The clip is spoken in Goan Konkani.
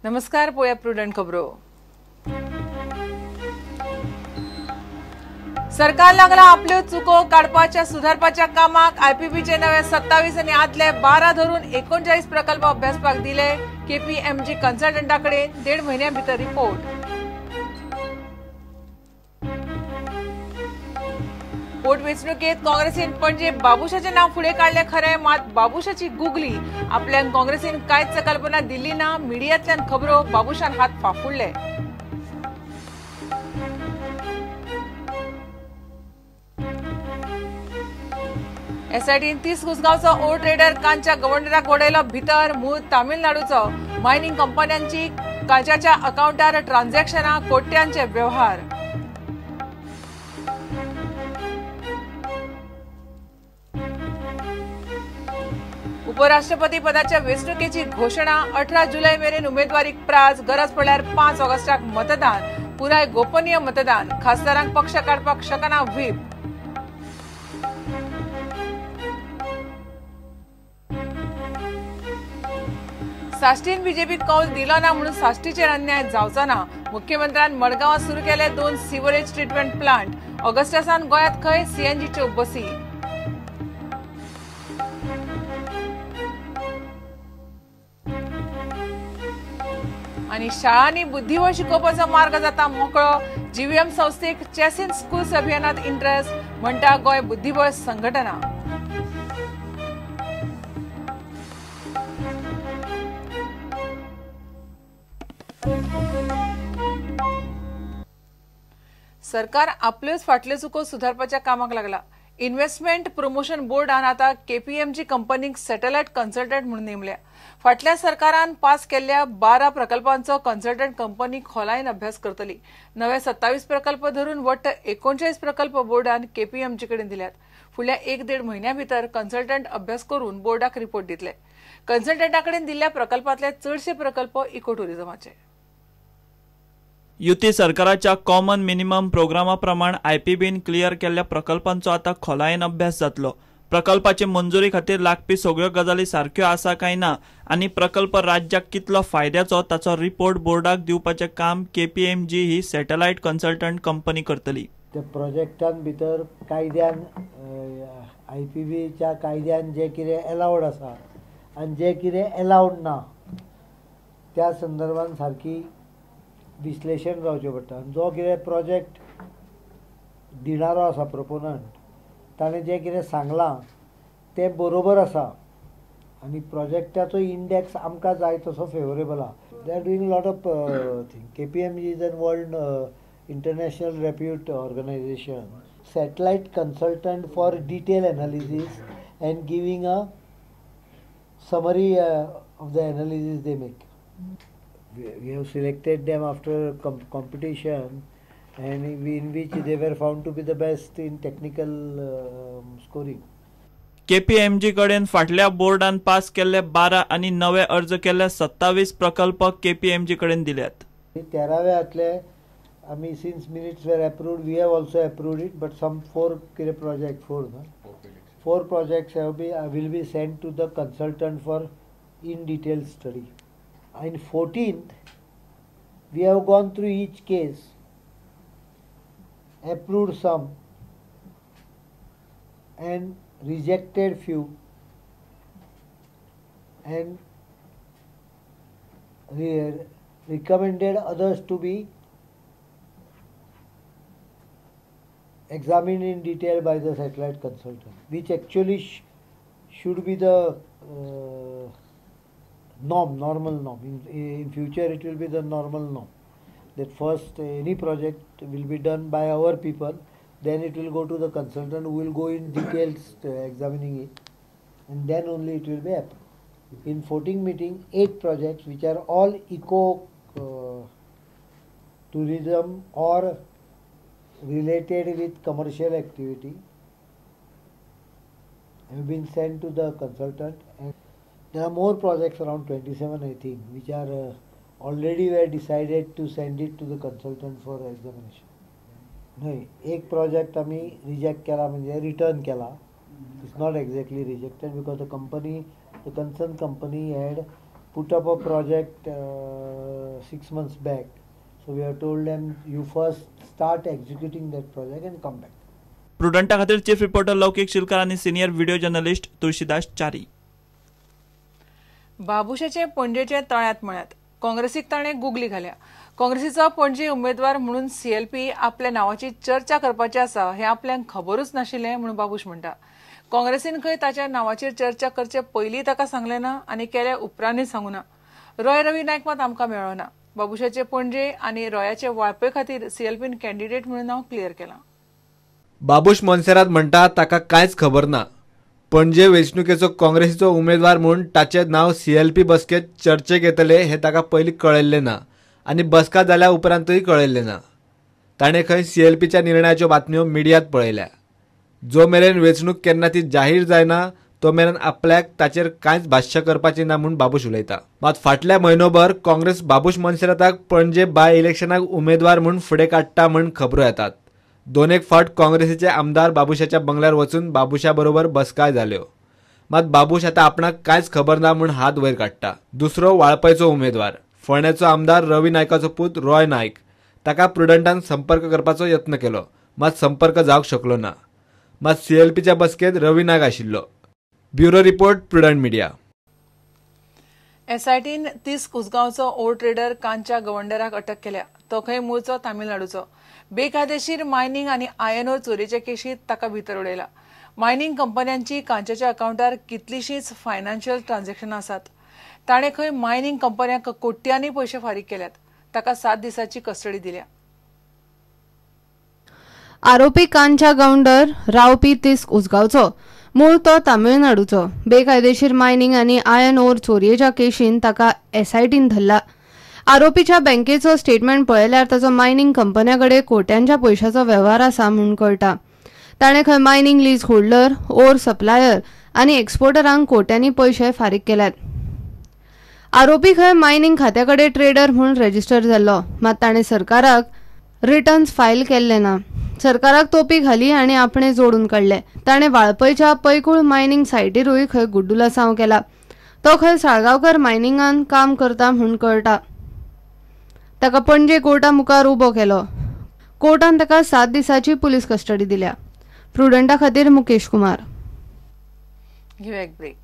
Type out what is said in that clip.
नमस्कार, पोया प्रुडंट खबरो. सरकार लागला आपल्यो चुको काडपाच्या सुधारपाच्या कामाक. आयपीबीचे नवे 27 आनी आदले 12 धरून 39 प्रकल्प अभ्यासपाक दिले. केपीएमजी कन्सल्टंटा कडेन 1.5 म्हयन्या भितर रिपोर्ट. पोटवेंचणुकेत काँग्रेसीन पणजे बाबुशाचें नांव फुडें काडलें खरें, मात बाबुशाची गुगली आपल्यान काँग्रेसीन कांयच कल्पना दिली ना. मिडियांतल्यान खबरो, बाबुशान हात फाफुडले. एसआयटीन 30 कुसगांवचो ओर ट्रेडर कांच्या गव्हर्नराक वडयलो भितर. मूळ तामिळनाडूचो. मायनिंग कंपन्यांची कांच्याच्या अकाउंटार ट्रान्झॅक्शनां, कोट्यांचे व्यवहार. उपराष्ट्रपती पदाच्या वेंचणुकेची घोशणा. 18 जुलय मेरेन उमेदवारीक प्राज. गरज पडल्यार 5 ऑगस्टाक मतदान. पुराय गोपनीय मतदान. खासदारांक पक्ष काडपाक शकना व्हीप. साश्टीन बीजेपी कौल दिलो ना म्हणून साश्टीचेर अन्याय जावचो ना. मुख्यमंत्र्यान मडगांवां सुरू केले 2 सिवरेज ट्रिटमेंट प्लांट. ऑगस्टासान गोंयांत खंय सीएनजीच्यो बसी. आनी शाळांनी बुद्धिबळ शिकोवपाचो मार्ग जाता मोकळो. जीव्हीएम संस्थेक चेस इन स्कूल्स अभियानात इंट्रस्ट, म्हणटा गोंय बुद्धिबळ संघटना. सरकार आपल्योच फाटल्यो चुको सुधारपाच्या कामाक लागला. इन्व्हेस्टमेंट प्रमोशन बोर्डान आता केपीएमजी कंपनीक सॅटेलायट कन्सल्टंट म्हणून नेमल्या. फाटल्या सरकारान पास केल्ल्या 12 प्रकल्पांचो कन्सल्टंट कंपनी खोलायेन अभ्यास करतली. नवे 27 प्रकल्प धरून वट्ट 39 प्रकल्प बोर्डान केपीएमजी कडेन दिल्यात. फुडल्या 1-1.5 म्हयन्या भितर कन्सल्टंट अभ्यास करून बोर्डाक रिपोर्ट दितले. कन्सल्टंटा कडेन दिल्ल्या प्रकल्पांतले चडशे प्रकल्प इको टुरिझमाचे. युती सरकाराच्या कॉमन मिनिमम प्रोग्रामा प्रमाण आयपीबीन क्लियर केल्ल्या प्रकल्पांचो आतां खोलायेन अभ्यास जातलो. प्रकल्पाचे मंजुरी खातीर लागपी सगळ्यो गजाली सारक्यो आसा काय ना आनी प्रकल्प राज्याक कितलो फायद्याचो ताचो रिपोर्ट बोर्डाक दिवपाचें काम केपीएमजी ही सॅटेलायट कन्सल्टंट कंपनी करतली. त्या प्रोजेक्टान भितर कायद्यान आयपीबीच्या कायद्यान जे कितें एलावड आसा आनी जे कितें एलावड ना त्या संदर्भान सारकी विश्लेशण जावचें पडटा. आनी जो कितें प्रोजेक्ट दिणारो आसा प्रोपोनंट ताणें जें कितें सांगलां तें बरोबर आसा आनी प्रोजेक्टाचो इंडेक्स आमकां जाय तसो फेवरेबल आसा. They are doing lot of thing. KPMG is an world international repute organisation. Satellite consultant for detail analysis and giving a summary of the analysis they make. We have selected them after competition and in which they were found to be the best in technical scoring. KPMG कडेन फाटल्या बोर्डान पास केल्ले 12 आनी नवे अर्ज केल्ले 27 प्रकल्प केपीएमजी कडेन दिल्यात. 13व्यांतले आमी since minutes were approved, we have also approved it, but some 4 project, 4 projects have be will be sent to the consultant for in detail study. In 14th, we have gone through each case, approved some and rejected few, and recommended others to be examined in detail by the satellite consultant, which actually should be the norm, normal norm. In future it will be the normal norm that first any project will be done by our people, then it will go to the consultant who will go in details examining it, and then only it will be approved. In 14th meeting, 8 projects which are all eco tourism or related with commercial activity have been sent to the consultant. And there are more projects, around 27 I think, which are already were decided to send it to the consultant for examination. न्हय, एक प्रोजेक्ट आमी रिजेक्ट केला, म्हणजे रिटर्न केला. It's not exactly rejected because the company, the concern company had put up a project 6 months back. So we have told them you first start executing that project and come back. प्रुडंटा खातीर चीफ रिपोर्टर लौकीक शिलकर आनी senior video journalist Tulsidas Chari. बाबुशाचे पणजेचे तळ्यांत मळ्यात काँग्रेसीक ताणें गुगली घाल्या. काँग्रेसीचो पणजे उमेदवार म्हणून सीएलपी आपल्या नांवाची चर्चा करपाची आसा हें आपल्याक खबरूच नाशिल्लें म्हणून बाबूश म्हणटा. काँग्रेसीन खंय ताच्या नांवाचेर चर्चा करचे पयलीं ताका सांगलें ना आनी केल्या उपरांतूय सांगू ना. रॉय रवी नायक मात आमकां मेळ्ळो ना. बाबुशाचे पणजे आनी रॉयाचे वाळपय खातीर सीएलपीन कॅन्डिडेट म्हणून नांव क्लियर केलां. बाबूश मोन्सेरात म्हणटा ताका कांयच खबर ना. पणजे वेंचणुकेचो काँग्रेसीचो उमेदवार म्हूण ताचें नांव सीएलपी बसकेंत चर्चेक येतलें हें ताका पयलीं कळयल्लें ना आनी बसका जाल्या उपरांतूय कळयल्लें ना. ताणें खंय सीएलपीच्या निर्णयाच्यो बातम्यो मिडियांत पळयल्या. जो मेरेन वेंचणूक केन्ना ती जाहीर जायना तो मेरेन आपल्याक ताचेर कांयच भाश्य करपाचें ना म्हूण बाबूश उलयता. मात फाटल्या म्हयनोभर काँग्रेस बाबूश मोन्सेराताक पणजे बाय इलेक्शनाक उमेदवार म्हूण फुडें काडटा म्हूण खबरो येतात. दोन एक फावट काँग्रेसीचे आमदार बाबूशाच्या बंगल्यार वचून बाबूशा बरोबर बसकाय जाल्यो. मात बाबूश आतां आपणाक कांयच खबर ना म्हूण हात वयर काडटा. दुसरो वाळपयचो उमेदवार फोंड्याचो आमदार रवी नायकाचो पूत रॉय नायक, ताका प्रुडंटान संपर्क करपाचो यत्न केलो मात संपर्क जावंक शकलो ना. मात सीएलपीच्या बसकेंत रवी नायक आशिल्लो. Bureau report, Prudent media. एसआयटीन 30 कुसगांवचो ओर ट्रेडर कांच्या गवंडराक अटक केल्या. तो खंय मूळचो तामिळनाडूचो. बेकायदेशीर मायनिंग आनी आयर्न ओर चोरयेच्या केशींत ताका भितर उडयला. मायनिंग कंपन्यांची कांच्याच्या अकावंटार कितलीशींच फायनान्शियल ट्रान्झॅक्शनां आसात. ताणें खंय मायनिंग कंपन्यांक कोट्यांनी पयशे फारीक केल्यात. ताका 7 दिसांची कस्टडी दिल्या. आरोपी कांच्या गौंडर रावपी तिस्क उसगांवचो, मूळ तो तामिळनाडूचो. बेकायदेशीर मायनिंग आनी आयर्न ओर चोरयेच्या केशीन ताका एसआयटीन धरला. आरोपीच्या बँकेचो स्टेटमेंट पळयल्यार ताचो मायनिंग कंपन्या कडेन कोट्यांच्या पयशाचो वेव्हार आसा म्हूण कळटा. ताणें खंय mining lease holder, ore supplier आनी एक्सपोर्टरांक कोट्यांनी पयशे फारीक केल्यात. आरोपी खंय मायनिंग खात्या कडेन ट्रेडर म्हूण रजिस्टर जाल्लो, मात ताणें सरकाराक रिटर्न्स फायल केल्ले ना. सरकाराक तोपी घाली आनी आपणे जोडून काडले. ताणें वाळपयच्या पैकूळ मायनिंग सायटीरूय खंय गुड्डुलासांव केला. तो खंय साळगांवकर मायनिंगान काम करता म्हूण कळटा. ताका पणजे कोर्टा मुखार उबो केलो. कोर्टान ताका 7 दिसांची पुलीस कस्टडी दिल्या. प्रुडंटा खातीर मुकेश कुमार. घेवया एक ब्रेक.